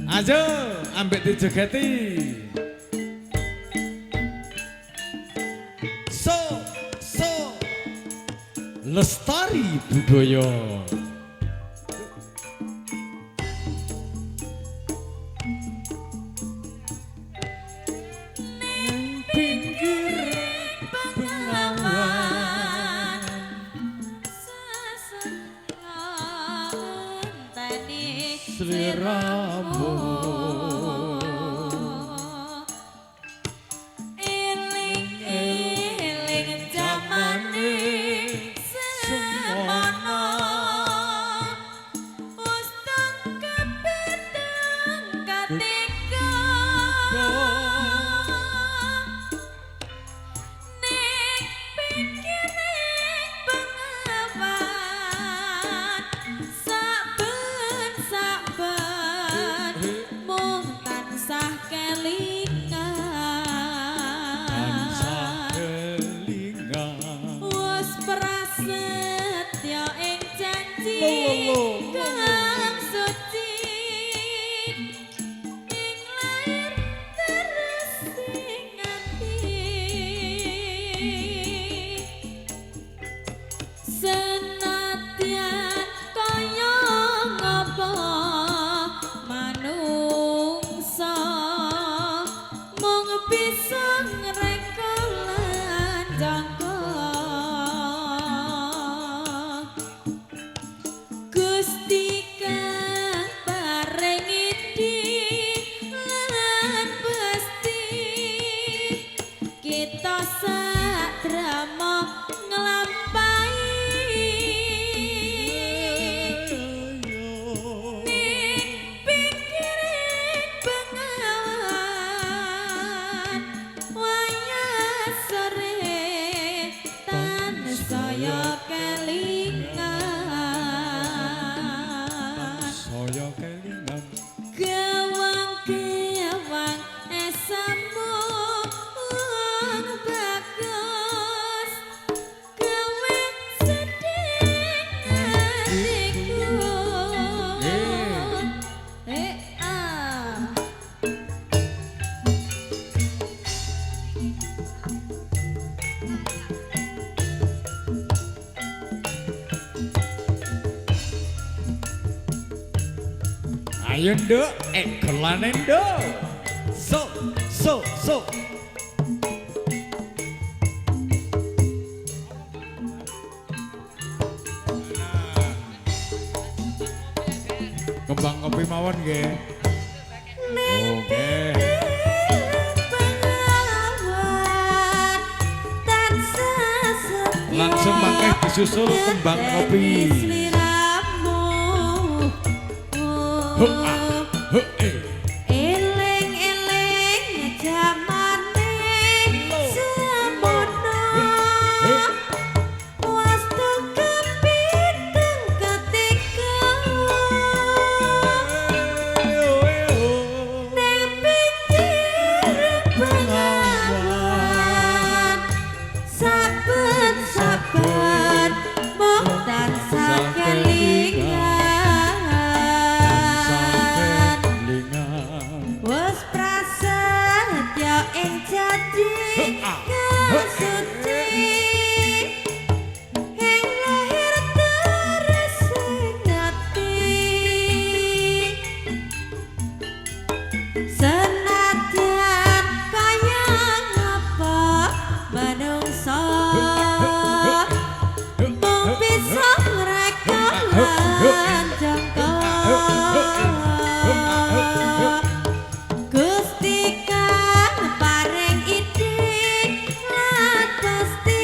Ayo ambek dijogeti. So so lestari budaya. Neng pinggir bengawan Sesengenteni sliramu. Eling-eling jamane semono, wis kapiteng katiga. Ning pinggiring bengawan, saben-saben mung tansah kelingan. Tansah kelingan. Wis prasetya ing janji Lo, lo, lo. kang suci, ing lair terus ing ati. Senadyan kaya ngapa manungsa mung bisa ngreka lan jangka. Gusti kang paring idi lan pasti kita sadrama nglampahi. Ning pinggiring bengawan wayah sore tansaya kelingan. Saya kelingan. Gewang-gewang esamu wong bagus gawe sedih atiku. Eh ah. Ayo nduk, egelane nduk. So so so. Kembang kopi mawon nggih. Oke. Bengawan tansah setya Langsung mangke disusul kembang kopi. Sliramu. Ho ah, ho eh. Eling-eling jamane semono, wastu kepitung ketika. Ning pinggir bengawan, saben-saben mung tansah kelingan. Wes prasetya ing janji kang suci, ing lahir terus ing ati. Senadyan kaya ngapa manungsa mung bisa ngreka lan jangka. Gusti kang paring ide lan pasti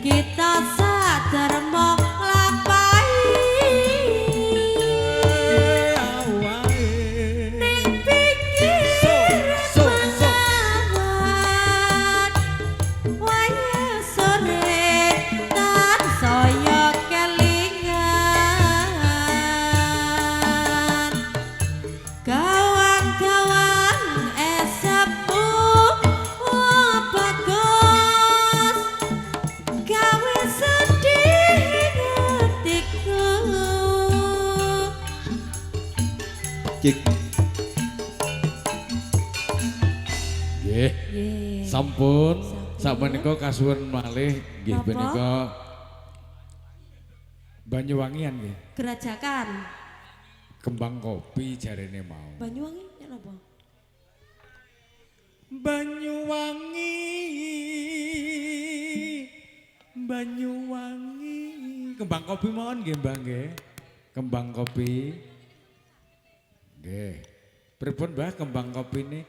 kita sadarma nglampahi. Cik. Nggih. Nggih. Sampun sakmenika kasuwun malih nggih Napa? punika Banyuwangian nggih. Gerajakan. Kembang kopi jarene mau. Banyuwangi ya napa? Banyuwangi Banyuwangi kembang kopi mawon nggih Mbah nggih. Kembang kopi. Nggih. Pripun Mbah kembang kopine?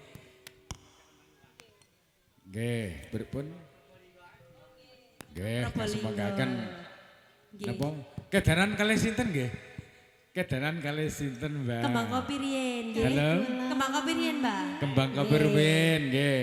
Nggih, pripun? Nggih, Probolinggo. kasemanggaken. Nggih. Napa? Kedanan kalih sinten nggih? Kedanan kalih sinten, Mbah? Kembang kopi riyen nggih. Dalem. Kembang kopi riyen, Mbah. Kembang kopi rumiyin nggih.